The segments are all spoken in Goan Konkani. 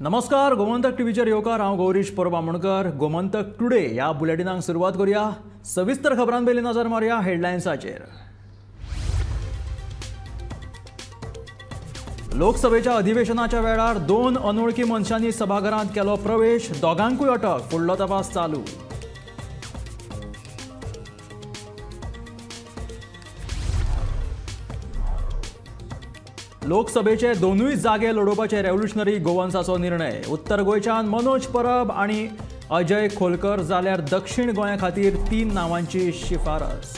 नमस्कार, गोमंतक टीव्हीचेर येवकार. हांव गौरीश परब आमोणकर. गोमंतक टुडे ह्या बुलेटिनाक सुरवात करूया. सविस्तर खबरां पयलीं नजर मारुया हेडलायन्साचेर. लोकसभेच्या अधिवेशनाच्या वेळार दोन अनोळखी मनशांनी सभाघरांत केलो प्रवेश, दोगांकूय अटक, फुडलो तपास चालू. लोकसभेचे दोनूय जागे लढोवपाचे रेव्होल्युशनरी गोवन्साचो निर्णय. उत्तर गोंयच्यान मनोज परब आनी अजय खोलकर, जाल्यार दक्षिण गोंया खातीर 3 नांवांची शिफारस.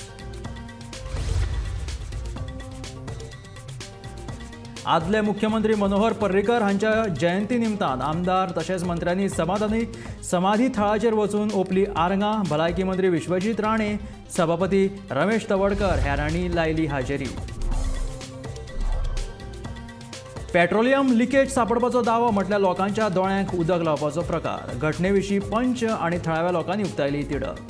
आदले मुख्यमंत्री मनोहर पर्रीकर हांच्या जयंती निमतान आमदार तशेंच मंत्र्यांनी समाधी थळाचेर वचून ओपली आरंगां. भलायकी मंत्री विश्वजीत राणे, सभापती रमेश तवडकर हेरांनी लायली हाजेरी. पेट्रोलियम लिकेज सापडपाचो दावो म्हटल्यार लोकांच्या दोळ्यांक उदक लावपाचो प्रकार. घटने विशीं पंच आनी थळाव्या लोकांनी उक्तायली तिडक.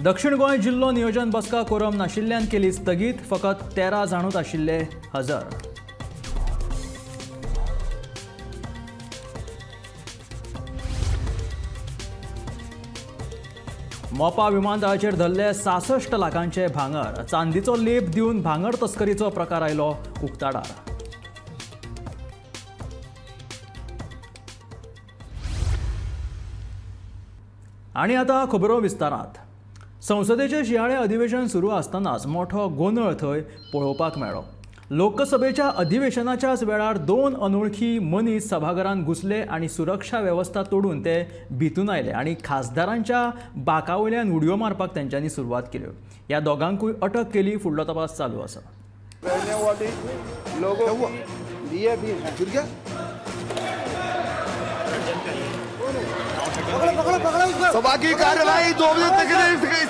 दक्षिण गोंय जिल्लो नियोजन बसका कोरम नाशिल्ल्यान केली स्थगीत, फकत 13 जाणूच आशिल्ले हजर. मोपा विमानतळाचेर धरले 66 लाखांचे भांगर. चांदीचो लेप दिवन भांगर तस्करीचो प्रकार आयलो उक्ताडार. आनी आतां खबरो विस्तारांत. संसदेचे शियाळे अधिवेशन सुरू आसतनाच मोठो गोंदळ थंय पळोवपाक मेळ्ळो. लोकसभेच्या अधिवेशनाच्याच वेळार दोन अनोळखी मनीस सभाघरांत घुसले आनी सुरक्षा वेवस्था तोडून ते भितून आयले आनी खासदारांच्या बाका वयल्यान उडयो मारपाक तेंच्यांनी सुरवात केल्यो. ह्या दोगांकूय अटक केली, फुडलो तपास चालू आसा. सभा की कार्यवाही 2 बजे तक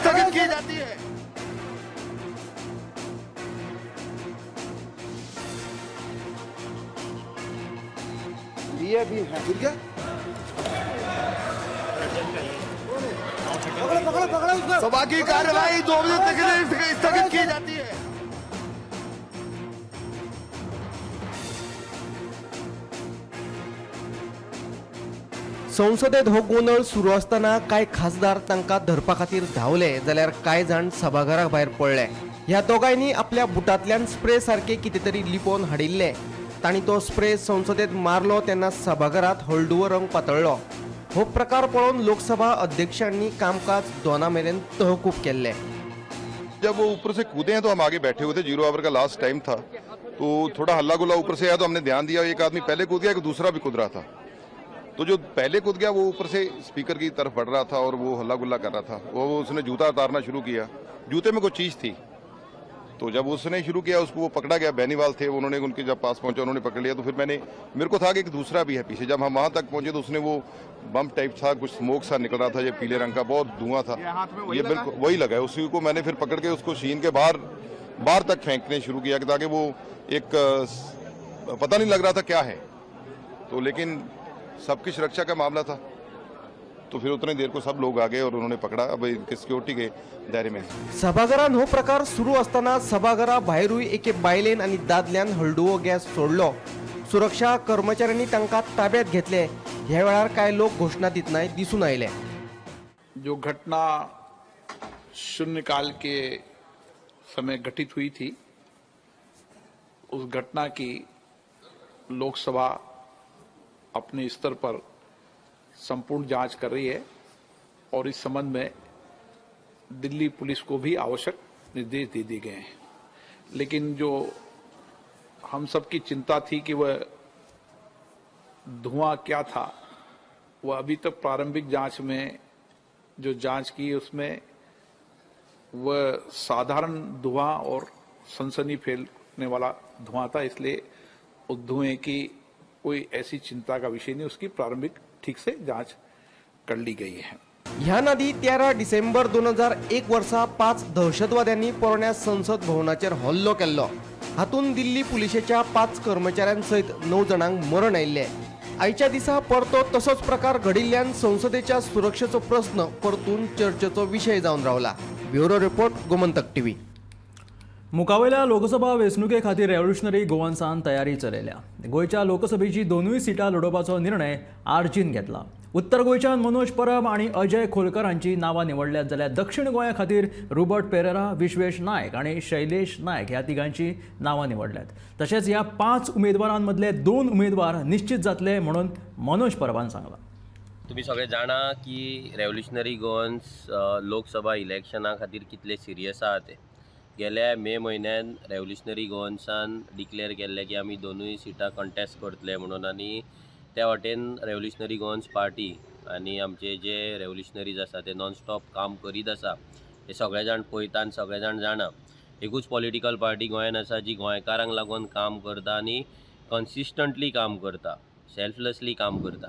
स्थगित की जाती है. ये भी है, ठीक है. पकड़ो पकड़ो पकड़ो. सभा की कार्यवाही 2 बजे तक स्थगित की जाती है. संसदेत हो गोंदळ सुरू आसतना कांय खासदार तांकां धरपा खातीर धांवले, जाल्यार कांय जाण सभाघरा भायर पडले. ह्या दोगांयनी आपल्या बुटांतल्यान स्प्रे सारके कितें तरी लिपोवन हाडिल्ले. तांणी तो स्प्रे संसदेत मारलो तेन्ना सभाघरांत हळडुवो रंग पातळ्ळो. हो प्रकार पळोवन लोकसभा अध्यक्षांनी कामकाज 2 मेरेन तहकूब केल्लें. जब वो ऊपर से कूदे हैं तो हम आगे बैठे हुए थे. 0 our का लास्ट टाइम था, तो थोड़ा हल्ला गुल्ला ऊपर से आया तो हमने ध्यान दिया. एक आदमी पहले कूद गया, एक दूसरा भी कूद रहा था. तो जो पहले कूद गया वो ऊपर से स्पीकर की तरफ बढ़ रहा था और वो हल्ला गुल्ला कर रहा था. वो उसने जूता उतारना शुरू किया, जूते में कुछ चीज़ थी. तो जब उसने शुरू किया, उसको वो पकड़ा गया. बेनीवाल थे, उन्होंने उनके जब पास पहुंचा उन्होंने पकड़ लिया. तो फिर मैंने, मेरे को था कि एक दूसरा भी है पीछे. जब हम वहाँ तक पहुंचे तो उसने वो बम्प टाइप था, कुछ स्मोक सा निकल रहा था, ये पीले रंग का बहुत धुआं था. ये बिल्कुल वही लगा है. उसी को मैंने फिर पकड़ के उसको शीन के बाहर बाहर तक फेंकने शुरू किया, ताकि वो एक पता नहीं लग रहा था क्या है. तो लेकिन सबकी सुरक्षा का मामला था, तो फिर उतनी देर को सब लोग आ गए और उन्होंने पकड़ा. अब इनके सिक्योरिटी के दायरे में. सभाघरांत हो प्रकार सुरू असताना सभाघरा भायरूय एके बायलेन आनी दादल्यान हळडुवो गॅस सोडलो. सुरक्षा कर्मचाऱ्यांनी तांकां ताब्यात घेतले. ह्या वेळार कांय लोक घोशणा दितनाय दिसून आयले. जो घटना शून्यकाल के समय घटित हुई थी, उस घटना की लोकसभा अपने स्तर पर संपूर्ण जांच कर रही है और इस संबंध में दिल्ली पुलिस को भी आवश्यक निर्देश दे दिए गए हैं. लेकिन जो हम सबकी चिंता थी कि वह धुआं क्या था, वह अभी तक प्रारंभिक जांच में जो जांच की उसमें वह साधारण धुआं और सनसनी फैलने वाला धुआं था, इसलिए उस धुएं की कोई ऐसी चिंता का विषय नहीं. उसकी प्रारंभिक ठीक से जांच कर ली गई है. ह्या आदी 13 डिसेंबर 2001 वर्सा 5 दहशतवाद्यांनी पोरण्या संसद भवनाचेर हल्लो केल्लो. हातूंत दिल्ली पुलिशेच्या 5 कर्मचाऱ्यांसयत 9 जाणांक मरण आयिल्लें. आयच्या दिसा परतो तसोच प्रकार घडिल्ल्यान संसदेच्या सुरक्षेचो प्रस्न परतून चर्चेचो विशय जावन रावला. Bureau report, Gomantak TV. मुखावेल्या Lok Sabha वेंचणुके खातीर रेव्होल्युशनरी गोवन्सान तयारी चलयल्या. गोंयच्या लोकसभेची दोनूय सिटां लडोवपाचो निर्णय आरजीन घेतला. उत्तर गोंयच्यान मनोज परब आनी अजय खोलकर हांची नांवां निवडल्यात, जाल्यार दक्षिण गोंया खातीर रुबर्ट पेरेरा, विश्वेश नायक आनी शैलेश नायक ह्या तिगांची नांवां निवडल्यात. तशेंच ह्या 5 उमेदवारांमदले 2 उमेदवार निश्चित जातले म्हणून मनोज परबान सांगलां. तुमी सगळे जाणा की रेव्होल्युशनरी गोवन्स लोकसभा इलेक्शना खातीर कितले सिरियस आहा ते. गेल्या मे म्हयन्यान रेव्होल्युशनरी गोवन्सान डिक्लेअर केल्लें की आमी दोनूय सिटां कंटेस्ट करतले म्हणून, आनी त्या वाटेन रेव्होल्युशनरी गोवन्स पार्टी आनी आमचे जे रेव्होल्युशनरीज आसा ते नॉनस्टॉप काम करीत आसा. हे सगळे जाण पळयता आनी सगळे जाण जाणा एकूच पॉलिटिकल पार्टी गोंयान आसा जी गोंयकारांक लागून काम करता आनी कन्सिस्टंटली काम करता, सेल्फलेसली काम करता.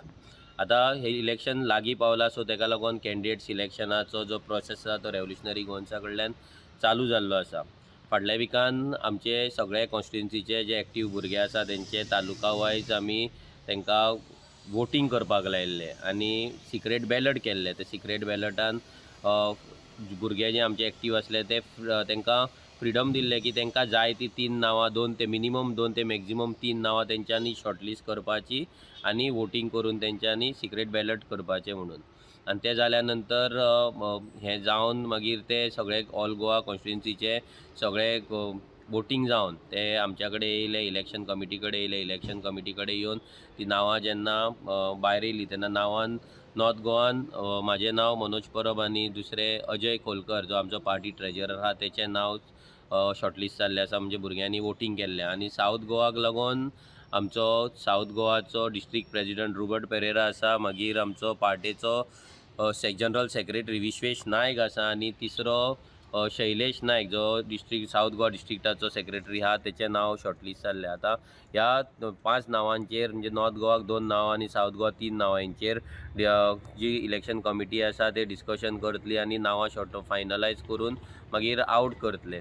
आतां हे इलेक्शन लागीं पावलां, सो तेका लागून कॅन्डिडेट सिलेक्शनाचो जो प्रोसेस आसा तो रेव्होल्युशनरी गोवन्सा कडल्यान चालू जाल्लो आसा. फाटल्या विकान आमचे सगळे कॉन्स्टिट्युन्सीचे जे एक्टीव भुरगे आसा तेंचे तालुका वायज आमी तांकां वोटींग करपाक लायिल्लें आनी सिक्रेट बॅलट केल्लें. ते सिक्रेट बॅलटान भुरगे जे आमचे एक्टीव आसले ते तांकां फ्रिडम दिल्लें की तांकां जाय ती 3 नांवां, 2 ते मिनिमम 2 ते मॅक्झिमम 3 नांवां तेंच्यांनी शॉर्टलिस्ट करपाची आनी वोटींग करून तेंच्यांनी सिक्रेट बॅलट करपाचें म्हणून. आनी तें जाल्या नंतर हें जावन मागीर ते सगळे ऑल गोवा कॉन्स्टिट्युन्सीचे सगळे वोटींग जावन ते आमच्या कडेन येयले, इलेक्शन कमिटी कडेन येयले. इलेक्शन कमिटी कडेन येवन ती नांवां जेन्ना भायर येयली तेन्ना नांवान नॉर्थ गोवान म्हाजें नांव मनोज परब आनी दुसरें अजय खोलकर जो आमचो पार्टी ट्रेजरर आहा तेचें नांव शॉर्टलिस्ट जाल्लें आसा, म्हणजे भुरग्यांनी वोटींग केल्लें. आनी सावथ गोवाक लागून आमचो सावथ गोवाचो डिस्ट्रिक्ट प्रेजिडंट रुबर्ट पेरेरा आसा, मागीर आमचो पार्टेचो जनरल सेक्रेटरी विश्वेश नायक आसा आनी तिसरो शैलेश नायक जो डिस्ट्रिक्ट सावथ गोवा डिस्ट्रिक्टाचो सेक्रेटरी आहा तेचें नांव शॉर्टलिस्ट जाल्लें. आतां ह्या 5 नांवांचेर म्हणजे नॉर्थ गोवाक 2 नांवां आनी सावथ गोवा 3 नांवांचेर जी इलेक्शन कमिटी आसा ते डिस्कशन करतली आनी नांवां शॉर्ट फायनलायज करून मागीर आवट करतले.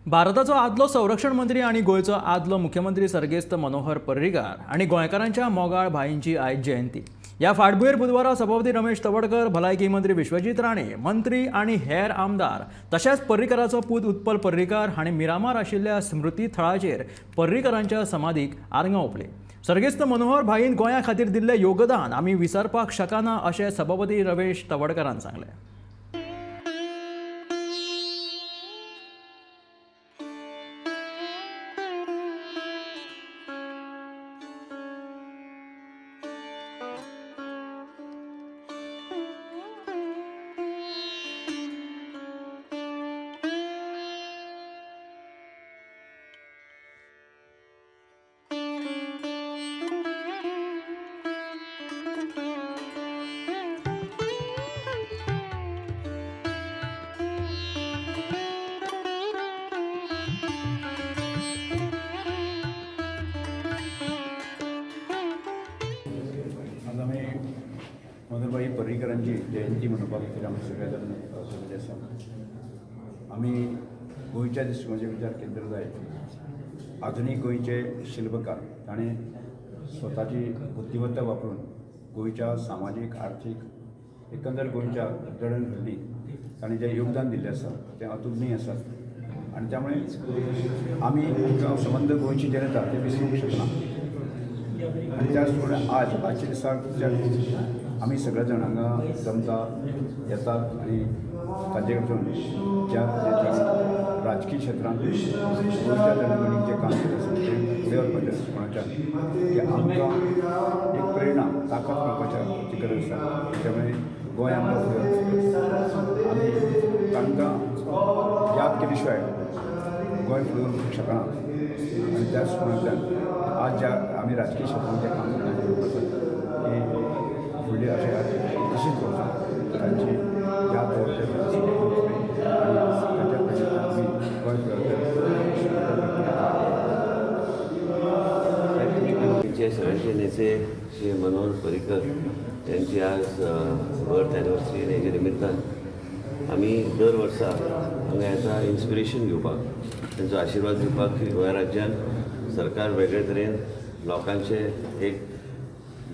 भारताचो आदलो संरक्षण मंत्री आनी गोंयचो आदलो मुख्यमंत्री सर्गेस्त मनोहर पर्रीकार आनी गोंयकारांच्या मोगाळ भाईंची आयज जयंती. ह्या फाटभुंयेर बुधवारा सभापती रमेश तवडकर, भलायकी मंत्री विश्वजीत राणे, मंत्री आनी हेर आमदार तशेंच पर्रीकाराचो पूत उत्पल पर्रीकार हांणी मिरामार आशिल्ल्या स्मृती थळाचेर पर्रीकारांच्या समाधीक आर्गां ओंपलीं. सर्गेस्त मनोहर भाईन गोंया खातीर दिल्लें योगदान आमी विसरपाक शकना अशें सभापती रमेश तवडकरान सांगलें. मनोहरभाई पर्रीकरांची जयंती मनोवपा खातीर आमी सगळे जाण जमिल्ले आसा. आमी गोंयच्या दृश्टीकोनाचेर विचार केलो जायत आधुनीक गोंयचे शिल्पकार ताणें स्वताची बुद्धिमत्ता वापरून गोंयच्या सामाजीक आर्थीक एकंदर गोंयच्या जडणघडणीक ताणें जें योगदान दिल्लें आसा तें अतुलनीय आसा आनी त्यामुळे आमी संबंद गोंयची जनता ते विसरूंक शकना. आनी त्याच प्रमाणे आज आजच्या दिसाक आमी सगळे जाण हांगा जमता येतात आनी ताजे कडसून ज्या राजकीय क्षेत्रांत गोंयच्या जडणघडणीक जें काम केलें आसा तें फुडें व्हरपाचें दृश्टिकोणाच्यान की आमकां एक प्रेरणा ताकद मेळपाच्या ती गरज आसा. त्यामुळे गोंय आमकां फुडें व्हरपाचें आमी तांकां याद केली शिवाय गोंय फुडें व्हरूंक शकना. आनी त्याच दृश्टिकोणांतल्यान आज ज्या आमी राजकीय क्षेत्रांत जें काम करता की फुडले अशें तशीच करता तांची याद दवरचे आनी ताच्या प्रेरणेन आमी गोंय फुडें व्हरतले. सगळ्यांचे नेते श्री मनोहर पर्रीकर यांची आज बर्थ एनिवर्सरी आनी हेच्या निमित्तान आमी दर वर्सा हांगा येता इन्स्पिरेशन घेवपाक, तांचो आशिर्वाद घेवपाक की गोंय राज्यान सरकार वेगळे तरेन लोकांचे एक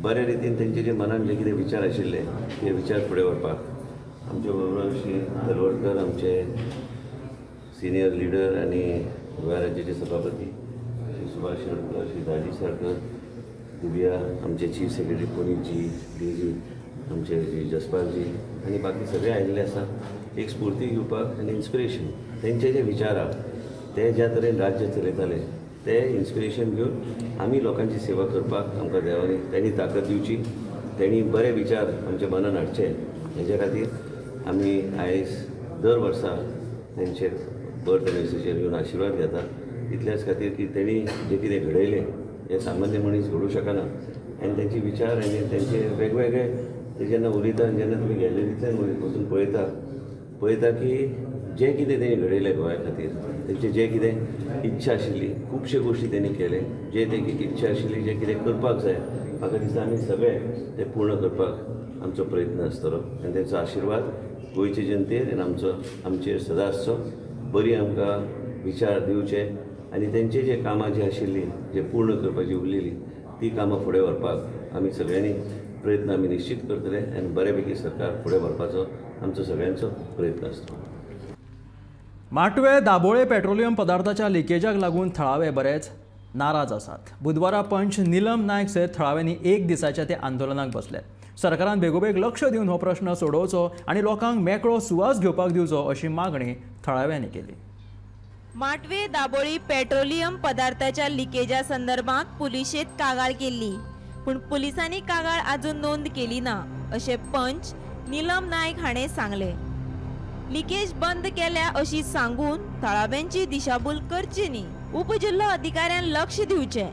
बरे रितीन तेंचे जे मनान जे कितें विचार आशिल्ले ते विचार फुडें व्हरपाक आमचे बरोबर श्री तलवडकर, आमचे सिनियर लिडर आनी गोंय राज्याचे सभापती श्री सुभाष शेणकर, श्री दाजी साळकर, दुबिया, आमचे चीफ सेक्रेटरी पुनीतजी, डी जी, आमचे श्री जसपालजी आनी बाकी सगळे आयिल्ले आसा एक स्फूर्ती घेवपाक आनी इन्स्पिरेशन तेंचे जे विचार आहा ते ज्या तरेन राज्य चलयताले ते इन्स्पिरेशन घेवन आमी लोकांची सेवा करपाक आमकां देवांनी तेणी ताकद दिवची, तेणी बरे विचार आमच्या मनान हाडचे, हेच्या खातीर आमी आयज दर वर्सा तेंचे बर्थ एनिवर्सरीचेर येवन आशिर्वाद घेता. इतल्याच खातीर की तेणी जें कितें घडयलें हें सामान्य मनीस घडूं शकना आनी तेंचे विचार आनी तेंचे वेगवेगळे ते जेन्ना उलयता आनी जेन्ना तुमी गॅलरींतल्यान वचून पळयता पळयता की जें कितें तेणी घडयलें गोंया खातीर, तेंचे जें कितें इच्छा आशिल्ली खुबशे गोश्टी तेणी केले, जे तेंची इच्छा आशिल्ली जें कितें करपाक जाय म्हाका दिसता आमी सगळे ते पूर्ण करपाक आमचो प्रयत्न आसतलो आनी तेंचो आशिर्वाद गोंयचे जनतेर आनी आमचो आमचेर सदां आसचो. बरी आमकां विचार दिवचे आनी तेंचे जे कामां जी आशिल्ली जे पूर्ण करपाची उरलेली ती कामां फुडें व्हरपाक आमी सगळ्यांनी प्रयत्न आमी निश्चित करतले आनी बऱ्यापैकी सरकार फुडें व्हरपाचो आमचो सगळ्यांचो प्रयत्न आसतलो. माटवे दाबोळे पेट्रोलियम पदार्थाच्या लिकेजाक लागून थळावे बरेच नाराज आसात. बुधवारा पंच नीलम नायक सयत थळाव्यांनी एक दिसाच्या ते आंदोलनाक बसले. सरकारान बेगोबेग लक्ष दिवन हो प्रश्न सोडोवचो आनी लोकांक मेकळो सुवास घेवपाक दिवचो अशी मागणी थळाव्यांनी केली. माटवे दाबोळी पेट्रोलियम पदार्थाच्या लिकेजा संदर्भात पुलिशेत कागाळ केल्ली, पूण पुलिसांनी कागाळ अजून नोंद केली ना अशें पंच नीलम नायक हाणें सांगलें. लिकेज बंद केल्या अशी सांगून थळाव्यांची दिशाभूल करची न्ही. उपजिल्हो अधिकाऱ्यान लक्ष दिवचें,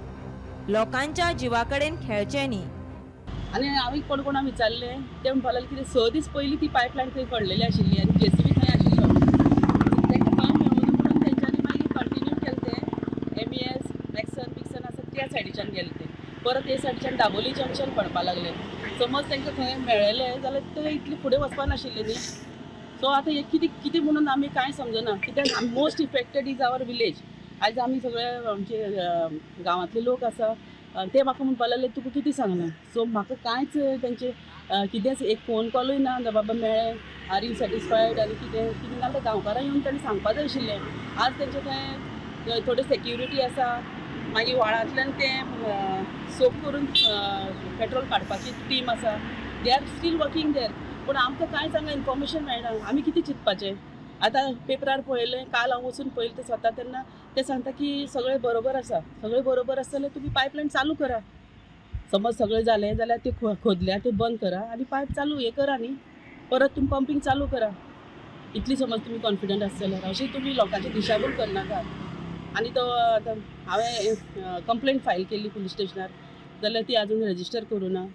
लोकांच्या जिवा कडेन खेळचें न्ही. आनी हांवें कोण कोणाक विचारलें ते म्हणपाक लागले कितें 6 दीस पयलीं ती पायपलायन थंय पडलेली आशिल्ली आनी जेसीबी थंय आशिल्लो, तांकां काम मेळूना म्हणून तेंच्यांनी मागीर कंटिन्यू केलें तें. एमईएस मॅक्सन बिक्सन आसा त्या सायडीच्यान गेले ते, परत ते सायडीच्यान दाबोली जंक्शन पडपाक लागलें. समज तांकां थंय मेळ्ळेलें जाल्यार ते इतले फुडें वचपा नाशिल्लें न्ही. सो आतां हें कितें कितें म्हणून आमी कांय समजना, कित्याक most affected is our village. आयज आमी सगळे आमचे गांवांतले लोक आसा ते म्हाका म्हणपाक लागले तुका कितें सांगलां. सो म्हाका कांयच तेंचे कितेंच एक फोन कॉलूय ना बाबा मेळ्ळें, are you satisfied आनी कितें कितें ना. गांवकारां येवन ताणें सांगपा जाय आशिल्लें. आज तेंचे थंय थोडी सेक्युरिटी आसा, मागीर व्हाळांतल्यान तें सोक करून पेट्रोल काडपाची टीम आसा, they are still working there. पूण आमकां कांयच हांगा इन्फॉर्मेशन मेळना, आमी कितें चिंतपाचें. आतां पेपरार पळयलें, काल हांव वचून पळयलें तें स्वता, तेन्ना ते सांगता की सगळें बरोबर आसा, सगळें बरोबर आसा जाल्यार तुमी पायपलायन चालू करा. समज सगळें जालें जाल्यार ते खोदल्या ते बंद करा आनी पायप चालू हें करा न्ही, परत तुमी पंपींग चालू करा. इतली समज तुमी कॉन्फिडंट आसा जाल्यार अशें तुमी लोकांची दिशाभूल करनाका. आनी तो आतां हांवें कंप्लेंट फायल केल्ली पुलीस स्टेशनार, जाल्यार ती आजून रजिस्टर करूं ना.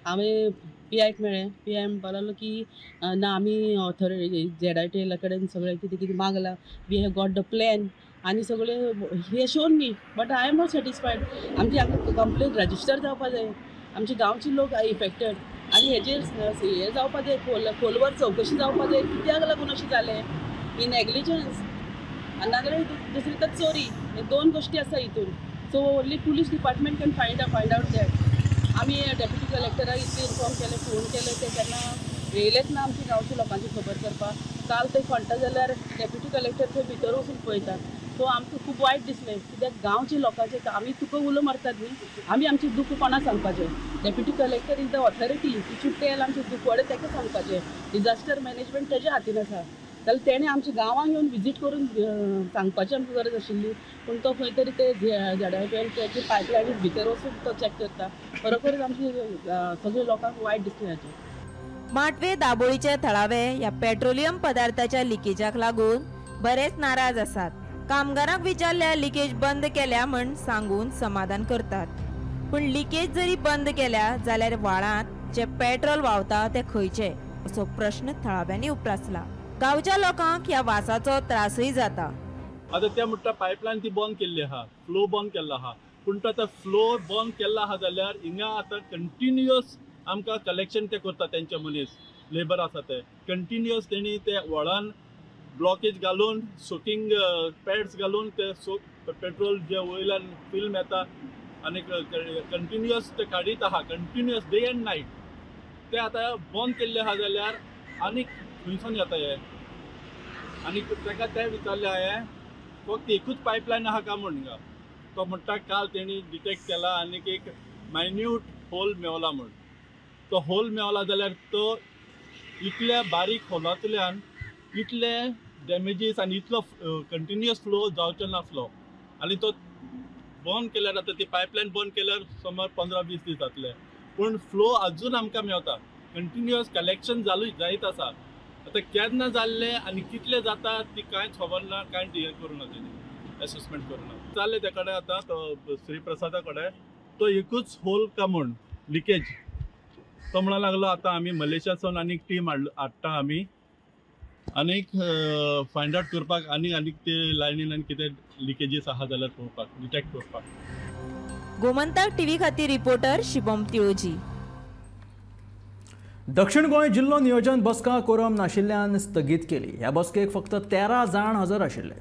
हांवें पी आयक मेळ्ळें, पी I म्हणपाक लागलो की ना आमी ऑथॉरिटी ZITL कडेन सगळें कितें कितें मागलां, we have got the plan आनी सगळें हे shown me, but I am not satisfied. आमची हांगा कंप्लेन रजिस्टर जावपा जाय, आमचे गांवचे लोक इफेक्टेड आनी हेजेर हें जावपा जाय, खोलवर चवकशी जावपा जाय, कित्याक लागून अशें जालें, ही नेग्लिजन्स आनी नाजाल्यार दुसरी तर चोरी, हे दोन गोश्टी आसा हितून. So only police department can find out that. आमी डेप्युटी कलेक्टराक इतलें इन्फॉर्म केलें, फोन केलें, ते केन्ना येयलेच ना आमच्या गांवच्या लोकांची खबर करपाक. काल थंय खणटा जाल्यार डेप्युटी कलेक्टर थंय भितर वचून पळयता. सो आमकां खूब वायट दिसलें, कित्याक गांवच्या लोकांचे आमी तुका उलो मारतात न्ही, आमी आमचें दुख्ख कोणाक सांगपाचें. Deputy collector is the authority, he should tell आमचें दुखवडे ताका सांगपाचें. डिजास्टर मॅनेजमेंट तेज्या हातीन आसा, जाल्यार तेणें आमच्या गांवांक येवन विजीट करून सांगपाची आमकां गरज आशिल्ली. पूण तो खंय तरी ते ZITL त्याचे पायपलायनी भितर वचून तो चॅक करता. खरोखरच आमचे सगळे लोकांक वायट दिसलें हाचें. माटवे दाबोळीचे थळावे ह्या पेट्रोलियम पदार्थाच्या लिकेजाक लागून बरेच नाराज आसात. कामगारांक विचारल्यार लिकेज बंद केल्या म्हण सांगून समाधान करतात, पूण लिकेज जरी बंद केल्या जाल्यार व्हाळांत जे पेट्रोल व्हांवता तें खंयचें असो प्रश्न थळाव्यांनी उप्रासला. गांवच्या लोकांक ह्या वासाचो त्रासय जाता. आतां ते म्हणटा पायपलायन ती बंद केल्ली आहा, फ्लो बंद केल्लो आहा, पूण तो आतां फ्लो बंद केल्लो आहा जाल्यार हिंगा आतां कंटिन्युअस आमकां कलेक्शन ते करता तेंचे मनीस लेबर आसा ते कंटिन्युअस तेणी ते व्हळान ब्लॉकेज घालून सोकिंग पॅड्स घालून ते पेट्रोल जे वयल्यान फिल्म येता आनी कंटिन्युअस ते काडीत आहा, कंटिन्युअस डे एंड नायट. ते आतां बंद केल्ले आहा जाल्यार आनी खंयसून येता हे. आनी ताका तें विचारलें हांवें फक्त एकूच पायपलायन आहा काय म्हूण हिंगा. तो म्हणटा काल तेणी डिटेक्ट केला आनी एक मायन्यूट होल मेवला म्हूण. तो होल मेवला जाल्यार तो इतल्या बारीक होलांतल्यान इतले डॅमेजीस आनी इतलो कंटिन्युअस फ्लो जावचो नासलो आनी तो बंद केल्यार आतां ती पायपलायन बंद केल्यार सुमार 15-20 दीस जातले, पूण फ्लो अजून आमकां मेवता. कंटिन्युअस कलेक्शन जायत आसा. आतां केन्ना जाल्लें आनी कितले जाता ती कांयच खबर ना, कांय हें करूं ना, तेणी एसेसमेंट करूं ना. जालें ते कडेन आतां तो श्रीप्रसादा कडेन तो एकूच होल का म्हूण लिकेज तो म्हणूंक लागलो आतां आमी मलेशियासून आनीक टीम हाडटा आमी आनीक फायंड आवट करपाक आनीक आनीक ते लायनीन आनी कितें लिकेजीस आहा जाल्यार पळोवपाक, डिटेक्ट करपाक. गोमंतक टीव्ही खातीर रिपोर्टर शिवम तिळोजी. दक्षिण गोंय जिल्लो नियोजन बसका कोरम नाशिल्ल्यान स्थगीत केली. ह्या बसकेक फक्त 13 जाण हजर आशिल्ले.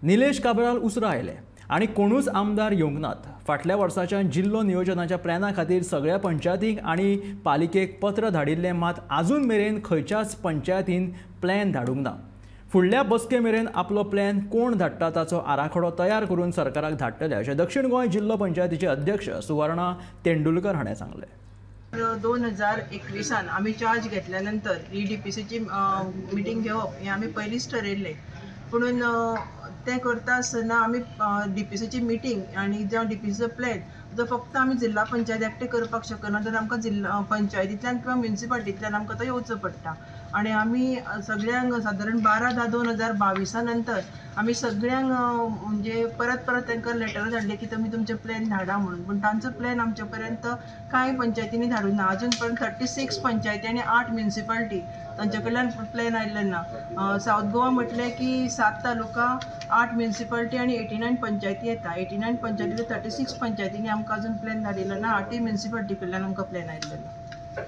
निलेश काब्राल उसरां आयले आनी कोणूच आमदार येवंक नात. फाटल्या वर्साच्या जिल्लो नियोजनाच्या प्लॅना खातीर सगळ्या पंचायतींक आनी पालिकेक पत्र धाडिल्लें, मात आजून मेरेन खंयच्याच पंचायतीन प्लॅन धाडूंक ना. फुडल्या बसके मेरेन आपलो प्लॅन कोण धाडटा ताचो आराखडो तयार करून सरकाराक धाडटले अशें दक्षिण गोंय जिल्लो पंचायतीचे अध्यक्ष सुवर्णा तेंडुलकर हाणें सांगलें. 2021 आमी चार्ज घेतल्या नंतर ही डीपीसीची मिटींग घेवप हें आमी पयलींच ठरयल्लें, पुणून तें करता आसतना आमी डीपीसीची मिटींग आनी जावं डीपीसीचो प्लॅन तो फक्त आमी जिल्हा पंचायत एकटें करपाक शकना, तर आमकां जिल्हा पंचायतींतल्यान किंवा म्युनिसिपालिटींतल्यान आमकां तो येवचो पडटा. आनी आमी सगळ्यांक सादारण 12/10/2022 नंतर आमी सगळ्यांक म्हणजे परत परत तांकां लेटर धाडले की तुमी तुमचे प्लॅन धाडा म्हणून, पूण तांचो प्लॅन आमचे पर्यंत कांय पंचायतींनी धाडूंक ना. अजून पर्यंत 36 पंचायती आनी 8 म्युनिसिपालिटी तांचे कडल्यान प्लॅन आयिल्ले ना. सावथ गोवा म्हटलें की 7 तालुका, 8 म्युनिसिपालिटी आनी 89 पंचायती येता. 89 पंचायती 36 पंचायतींनी आमकां अजून प्लॅन धाडिल्लो ना, 8 म्युनिसिपालिटी कडल्यान आमकां प्लॅन आयिल्लो ना.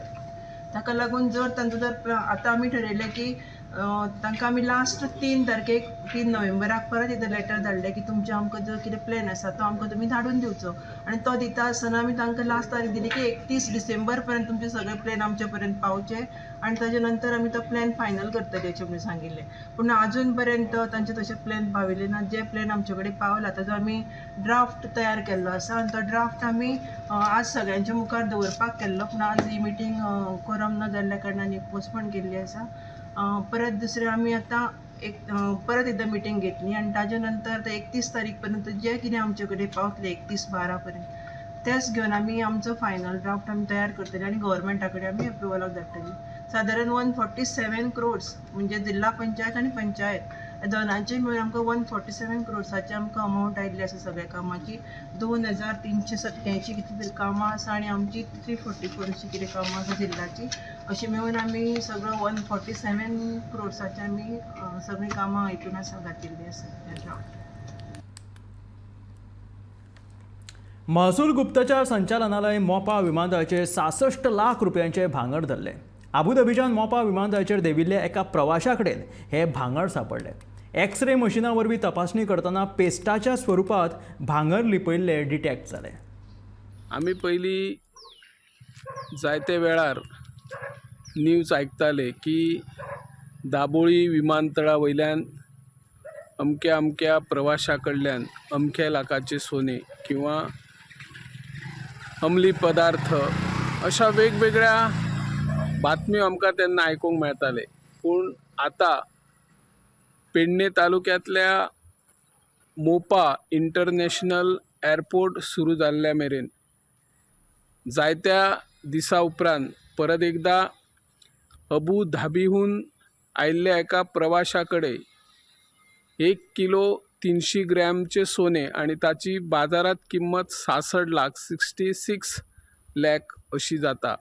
ताका लागून जर तांचो जर आतां आमी ठरयलें की तांकां आमी लास्ट 3 तारखेक 3 नोव्हेंबराक परत एकदां लेटर धाडलें की तुमचें आमकां जो कितें प्लॅन आसा तो आमकां तुमी धाडून दिवचो, आनी तो दिता आसतना आमी तांकां लास्ट तारीख दिली की 31 डिसेंबर पर्यंत तुमचे सगळे प्लॅन आमचे पर्यंत पावचे आनी ताजे नंतर आमी तो प्लॅन फायनल करतले अशें म्हणून सांगिल्लें. पूण आजून पर्यंत तांचे तशे प्लॅन पाविल्ले ना. जे प्लॅन आमचे कडेन पावला ताजो आमी ड्राफ्ट तयार केल्लो आसा आनी तो ड्राफ्ट आमी आज सगळ्यांच्या मुखार दवरपाक केल्लो, पूण आज ही मिटींग कोरम न जाल्ल्या कारणान पोस्टपोन केल्ली आसा. परत दुसरें आमी आतां एक परत एकदां मिटींग घेतली आनी ताजे नंतर 31 तारीख पर्यंत जे कितें आमचे कडेन पावतले 31/12 पर्यंत तेच घेवन आमी आमचो फायनल ड्राफ्ट आमी तयार करतले आनी गव्हर्मेंटा कडेन आमी एप्रुवलाक धाडटली. सादारण 147 क्रोड्स म्हणजे जिल्हा पंचायत आनी पंचायत दोनांचे मेळून आमकां 147 क्रोड्साचे आमकां अमावंट आयिल्ली आसा सगळ्या कामाची. 2387 कितें तरी कामां आसा आनी आमची 344 अशी कितें कामां आसा जिल्ल्याची, अशें मेळून आमी सगळो 147 क्रोड्साचे आमी सगळीं कामां हितून आसा घातिल्लीं आसा. महसूल गुप्तचर संचालनालय मोपा विमानतळाचेर 66 लाख रुपयांचे भांगर धरले. आबुधाबीच्यान मोपा विमानतळाचेर देविल्ल्या एका प्रवाशा कडेन हे भांगर सापडले. एक्सरे मशिना वरवीं तपासणी करतना पेस्टाच्या स्वरुपात भांगर लिपयिल्ले डिटेक्ट जाले. आमी पयलीं जायते वेळार न्यूज आयकताले की दाबोळी विमानतळा वयल्यान अमक्या अमक्या प्रवाशा कडल्यान अमक्या लाखाचे सोने किंवा अंमली पदार्थ अशा वेगवेगळ्या बातम्यो आमकां तेन्ना आयकूंक मेळटाले. पूण आतां पेडणे तालुक्यांतल्या मोपा इंटरनॅशनल एअरपोर्ट सुरू जाल्ल्या मेरेन जायत्या दिसा उपरांत परत एकदां अबू धाबीहून आयिल्ल्या एका प्रवाशा कडेन 1 किलो 300 ग्रॅमचे सोने आनी ताची बाजारांत किंमत 66 लाख 66 लॅक अशी जाता.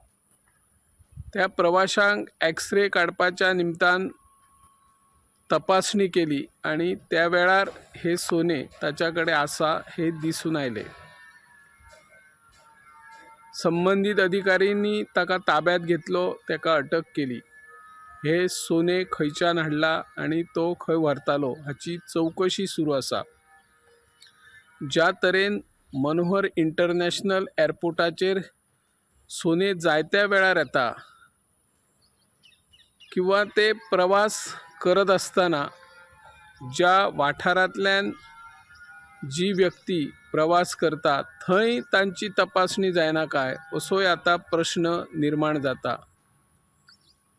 त्या प्रवाशांक एक्सरे काडपाच्या निमतान तपासणी केली आनी त्या वेळार हे सोने ताच्या कडेन आसा हे दिसून आयले. संबंदीत अधिकाऱ्यांनी ताका ताब्यात घेतलो, ताका अटक केली. हे सोने खंयच्यान हाडला आनी तो खंय व्हरतालो हाची चवकशी सुरू आसा. ज्या तरेन मनोहर इंटरनॅशनल एअरपोर्टाचेर सोने जायत्या वेळार येता किंवा ते प्रवास करत आसतना ज्या वाठारांतल्यान जी व्यक्ती प्रवास करता थंय तांची तपासणी जायना काय असोय आतां प्रश्न निर्माण जाता।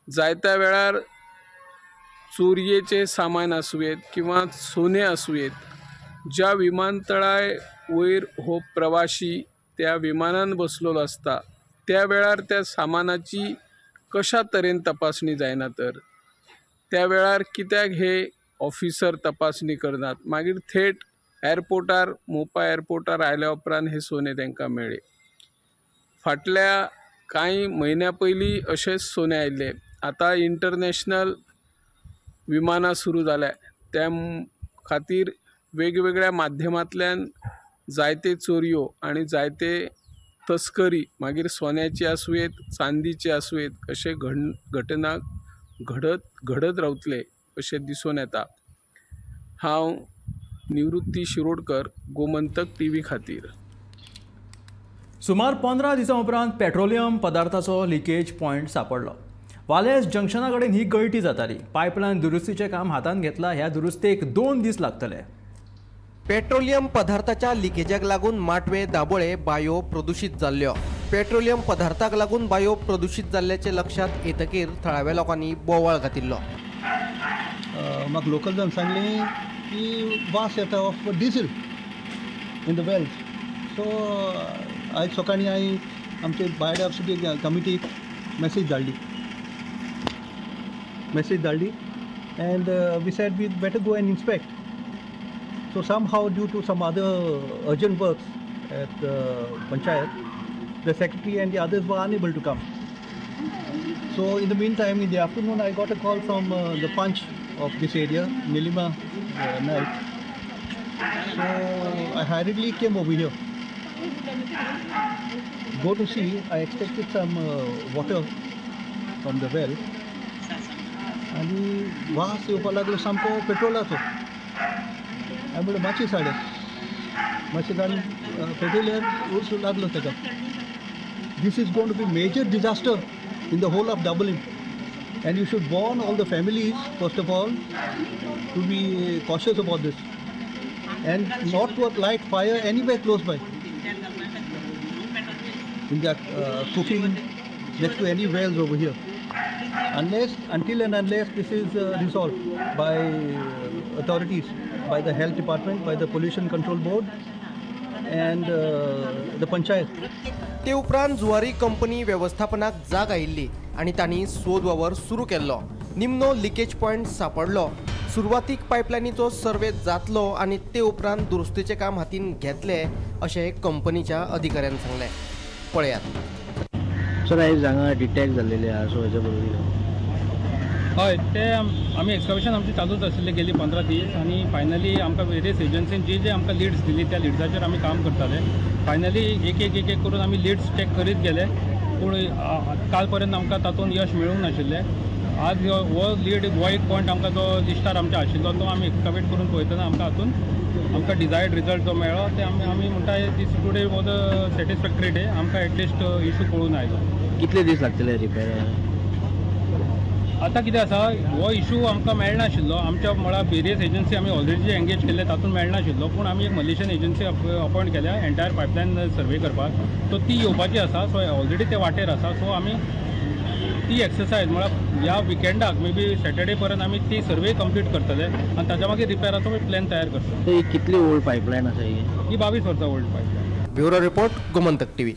जायत्या वेळार चोरयेचें सामान आसूं येत किंवा सोने आसूं येत, ज्या विमानतळा वयर हो प्रवाशी त्या विमानान बसलेलो आसता त्या वेळार त्या सामानाची कशा तरेन तपासणी जायना तर त्या वेळार कित्याक हे ऑफिसर तपासणी करनात। मागीर थेट एअरपोर्टार मोपा एअरपोर्टार आयल्या उपरांत हे सोने तांकां मेळ्ळे। फाटल्या कांय म्हयन्या पयलीं अशेंच सोने आयिल्ले। आतां इंटरनॅशनल विमानां सुरू जाल्या त्या खातीर वेगवेगळ्या माध्यमांतल्यान जायते चोरयो आनी जायते तस्करी मागीर सोन्याची आसूं येत चांदीची आसूं येत अशे घटना घडत रावतले अशें दिसून येता। हांव निवृत्ती शिरोडकर, गोमंतक टीव्ही खातीर। सुमार 15 दिसां उपरांत पेट्रोलियम पदार्थाचो लिकेज पॉयंट सापडलो। वालेस जंक्शना कडेन ही गळटी जाताली। पायपलायन दुरुस्तीचें काम हातांत घेतला। ह्या दुरुस्तेक 2 दीस लागतले। पेट्रोलियम पदार्थाच्या लिकेजाक लागून माटवे दाबोळे बायो प्रदूषित जाल्ल्यो। पेट्रोलियम पदार्थाक लागून बायो प्रदूषित जाल्ल्याचें लक्षांत येतकीर थळाव्या लोकांनी बोवाळ घातिल्लो। म्हाका लोकल जावन सांगलें की वास येता of diesel in the wells. So आयज सकाळीं हांवें आमचे बायोडायवर्सिटी कमिटीक मॅसेज धाडली and we said we better go and inspect. So somehow due to some other urgent works at the panchayat, the secretary and the others were unable to come. So in the meantime, in the afternoon, I got a call from the panch of this area, Nilima Naik. So I hurriedly came over here. Go to see, I expected some water from the well. आनी वास येवपाक लागलो सामको पेट्रोलाचो। हांवें म्हणलें मातशें साडे मातशें जाण पेट्रोलियम ऊस लागलो ताका। This is going to be major disaster in the whole of Dabolim and you should warn all the families first of all to be cautious about this and not to light fire anywhere close by in their cooking next to any wells over here. Unless, until and unless this is resolved by authorities, by the health department, by the pollution control board and the panchayat. ते उपरांत जुवारी कंपनी वेवस्थापनाक जाग आयिल्ली आनी तांणी सोद वावर सुरू केल्लो। निमणो लिकेज पॉयंट सापडलो। सुरवातीक पायपलायनीचो सर्वे जातलो आनी ते उपरांत दुरुस्तीचें काम हातीन घेतले अशें कंपनीच्या अधिकाऱ्यान सांगलें। पळयात। सर, आयज हांगा डिटेक्ट जाल्लेले आसा, सो हेजे बरोबर हय ते आमी एक्सकवेशन आमचें चालूच आशिल्लें गेली 15 दीस आनी फायनली आमकां वेरियस एजन्सीन जी जे आमकां लिड्स दिली त्या लिड्साचेर आमी काम करताले। फायनली एक एक एक एक करून आमी लिड्स चॅक करीत गेले, पूण काल पर्यंत आमकां तातूंत यश मेळूंक नाशिल्लें। आज हो लीड हो एक पॉयंट आमकां जो लिस्टार आमच्या आशिल्लो तो आमी एक्सकवेट करून पळयतना आमकां हातूंत आमकां डिजायर्ड रिजल्ट जो मेळ्ळो ते आमी म्हणटा this today was a satisfactory day. आमकां एटलिस्ट इशू कळून आयलो। कितले दीस लागतले रिपेर? आतां कितें आसा, हो इशू आमकां मेळनाशिल्लो। आमच्या म्हळ्यार वेरियस एजन्सी आमी ऑलरेडी एंगेज केल्ले तातूंत मेळनाशिल्लो, पूण आमी एक मलेशियन एजन्सी अपॉयंट केल्या एंटायर पायपलायन सर्वे करपाक, सो ती येवपाची आसा। सो ऑलरेडी ते वाटेर आसा। सो आमी ती एक्सरसायज म्हळ्यार ह्या विकेंडाक मे बी सॅटर्डे पर्यंत आमी ती सर्वे कंप्लीट करतले आनी ताच्या मागीर रिपेराचो प्लॅन तयार करतले। कितली ओल्ड पायपलायन आसा ही? ही 22 वर्सां old pipeline. Bureau report, Gomantak TV.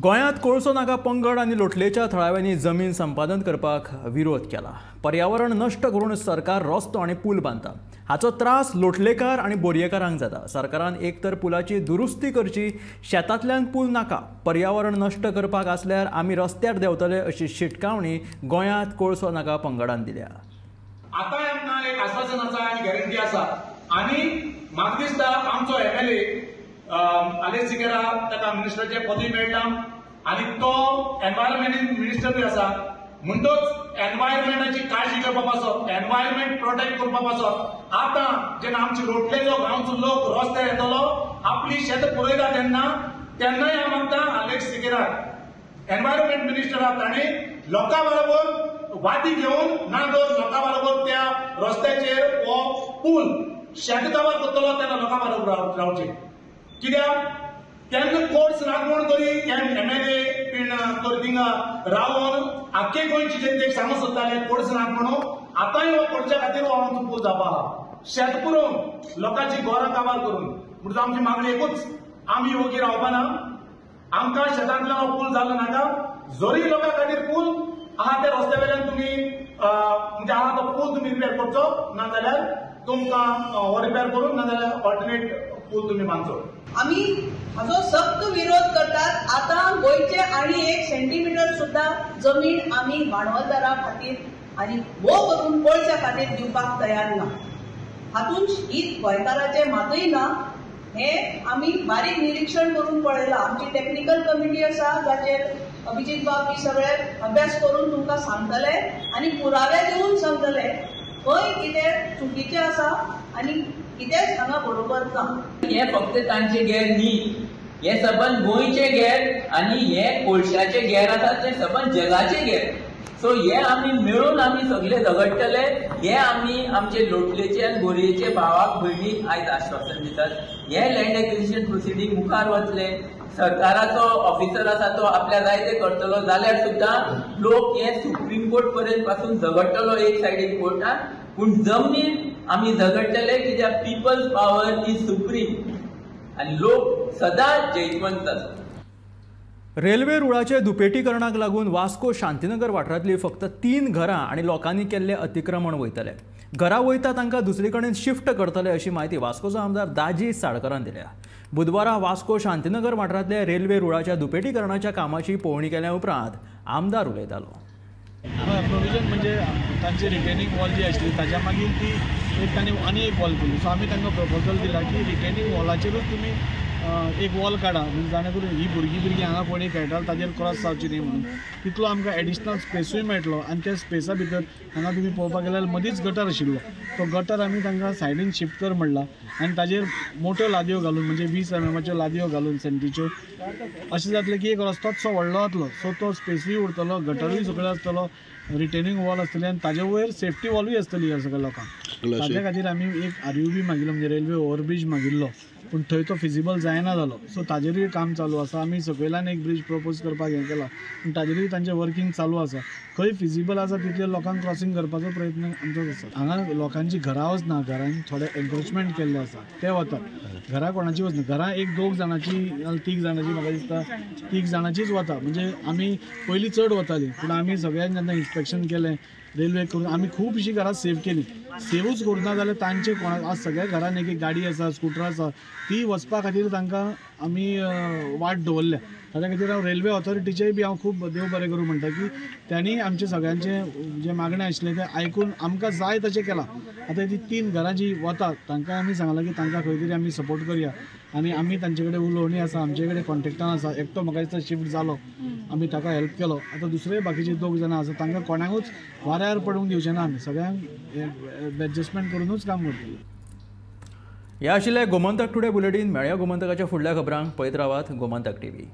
गोंयांत कोळसो नाका पंगड आनी लोटलेच्या थळाव्यांनी जमीन संपादन करपाक विरोध केला। पर्यावरण नश्ट करून सरकार रस्तो आनी पूल बांदता, हाचो त्रास लोटलेकार आनी बोरयेकारांक जाता। सरकारान एक तर पुलाची दुरुस्ती करची, शेतांतल्यान पूल नाका। पर्यावरण नश्ट करपाक आसल्यार आमी रस्त्यार देंवतले अशी शिटकावणी गोंयांत कोळसो नाका पंगडान दिल्या। आतां आमकां एक आश्वासन आसा आनी गॅरंटी आसा आनी म्हाका दिसता आमचो एमएलए आलेक्स सिकेरा ताका मिनिस्टराचें पदूय मेळटा आनी तो एनवायरमेंट मिनिस्टर बी आसा, म्हणटोच एनवायरमेंटाची काळजी करपा पासत, एनवायरमेंट प्रोटेक्ट करपा पासत आतां जेन्ना आमचे लोटलेचो गांवचो लोक रस्त्यार येतलो आपली शेत पुरयता तेन्ना तेन्नाय हांव मागता आलेक्स सिकेराक एनवायरमेंट मिनिस्टराक ताणें लोकां बरोबर वाती घेवन ना जर लोकां बरोबर त्या रस्त्याचेर हो पूल शेत काबार करतलो तेन्ना लोकां बरोबर रावचें. कित्याक तेन्ना कोर्स नाक म्हूण तरी एमएलए बीन तर थिंगा रावन आख्खे गोंयची जनतेक सांगूंक सोदताले कोर्स नाक म्हणून. आतांय हो कोर्चा खातीर हो आमचो पूल जावपा आहा, शेत पुरोवन लोकांची घरां काबार करून. म्हणून आमची मागणी एकूच, आमी वोगी रावपा ना. आमकां शेतांतल्यान हो पूल जालो नाका, जरी लोकां खातीर पूल आहा त्या रस्त्या वयल्यान तुमी म्हणजे आहा तो पूल तुमी रिपेर करचो, ना जाल्यार तुमकां हो रिपेर करून ना जाल्यार ऑल्टरनेट पूल तुमी बांदचो. आमी हाजो सक्त विरोध करतात. आतां गोंयचे आनी 1 सेंटीमिटर सुद्दां जमीन आमी भांडवलदारा खातीर आनी हो करून कोळशा खातीर दिवपाक तयार ना. हातूंत हीत गोंयकाराचें मातूय ना हें आमी बारीक निरिक्षण करून पळयलां. आमची टॅक्निकल कमिटी आसा जाचेर अभिजीत बाब बी सगळे अभ्यास करून तुमकां सांगतले आनी पुरावे दिवन सांगतले खंय कितें चुकीचें आसा आनी कितेंच हांगा बरोबर ना. हें फक्त तांचें घेर न्ही, हें सबंद गोंयचें घेर आनी हें कोळशाचें घेर आसा तें सबंद जगाचें घेर. सो हे आमी मेळून आमी सगळे झगडटले. हे आमी आमचे लोटलेचे आनी बोरयेचे भावाक भयणीक आयज आश्वासन दितात. हे लँड एक्विजिशन प्रोसिडींग मुखार वतले, सरकाराचो ऑफिसर आसा तो आपल्या जाय ते करतलो जाल्यार सुद्दां लोक हे सुप्रीम कोर्ट पर्यंत पासून झगडटलो एक सायडीन कोर्टान, पूण जमनीर आमी झगडटले कित्याक पिपल्स पावर is supreme आनी लोक सदांच जैतवंत आसता. रेल्वे रुळाचे दुपेटीकरणाक लागून वास्को शांतीनगर वाठारांतली फक्त 3 घरां आनी लोकांनी केल्लें अतिक्रमण वयतले. घरां वयता तांकां दुसरे कडेन शिफ्ट करतले अशी म्हायती वास्कोचो आमदार दाजी साळकरान दिल्या. बुधवारा वास्को शांतीनगर वाठारांतल्या रेल्वे रुळाच्या दुपेटीकरणाच्या कामाची पळोवणी केल्या उपरांत आमदार उलयतालो. प्रोविजन म्हणजे तांची रिटेनिंग वॉल जी आशिल्ली ताच्या मागीर ती एक तांणी आनी एक वॉल केली. सो आमी तांकां प्रपोजल दिला की रिटेनिंग वॉलाचेरूच तुमी एक वॉल काडा, म्हणजे जाणे करून ही भुरगीं बिरगीं हांगा कोणी खेळटा ताजेर क्रॉस जावची न्ही म्हणून. तितलो आमकां एडिशनल स्पेसूय मेळटलो आनी त्या स्पेसा भितर हांगा तुमी पळोवपाक गेल्यार मदींच गटर आशिल्लो, तो गटर आमी तांकां सायडीन शिफ्ट कर म्हणला आनी ताजेर मोट्यो लादयो घालून म्हणजे 20 mm लादयो घालून सेंटीच्यो अशें जातलें की एक रस्तोच सो व्हडलो जातलो. सो तो स्पेसूय उरतलो, गटरूय सगळें आसतलो, रिटेनिंग वॉल आसतली आनी ताजे वयर सेफ्टी वॉलूय आसतली ह्या सगळ्या लोकांक. ताज्या खातीर आमी एक RUB मागिल्लो म्हणजे रेल्वे ओवरब्रीज मागिल्लो, पूण थंय तो फिजिबल जायना जालो. सो ताजेरूय काम चालू आसा. आमी सकयल्यान एक ब्रीज प्रपोज करपाक हें केलां, पूण ताजेरूय तांचें वर्कींग चालू आसा. खंय फिजिबल आसा तितले लोकांक क्रॉसींग करपाचो प्रयत्न आमचो आसा. हांगा लोकांची घरां वचना, घरांत थोडे एन्क्रोचमेंट केल्ले आसा ते वतात, घरां कोणाची वचना. घरां 1-2 जाणांची 3 जाणांची म्हाका दिसता 3 जाणांचीच वता. म्हणजे आमी पयलीं चड वतालीं, पूण आमी सगळ्यांनी जेन्ना इन्स्पेक्शन केलें रेल्वे करून आमी खुबशीं घरां सेव केलीं. सेवूच करूना जाल्यार तांचे कोणा आज सगळ्या घरान एक एक गाडी आसा, स्कुटर आसा, ती वचपा खातीर तांकां आमी वाट दवरल्या. ताच्या खातीर हांव रेल्वे ऑथॉरिटीचेय बी हांव खूब देव बरें करूं म्हणटा की तांणी आमचें सगळ्यांचें जें मागणें आशिल्लें तें आयकून आमकां जाय तशें केलां. आतां ती 3 घरां जीं वतात तांकां आमी सांगलां की तांकां खंय तरी आमी सपोर्ट करया आनी आमी तांचे कडेन उलोवणी आसा, आमचे कडेन कॉन्टेक्टान आसा. एकटो म्हाका दिसता शिफ्ट जालो, आमी ताका हेल्प केलो. आतां दुसरे बाकीचे 2 जाणां आसा तांकां कोणाकूच वाऱ्यार पडूंक दिवचें ना, आमी सगळ्यांक एडजस्टमेंट करुनूच काम करतले. ह्या आशिल्लें गोमंतक टुडे बुलेटीन. मेळया गोमंतकाच्या फुडल्या खबरांक. पळयत रावात गोमंतक टीव्ही.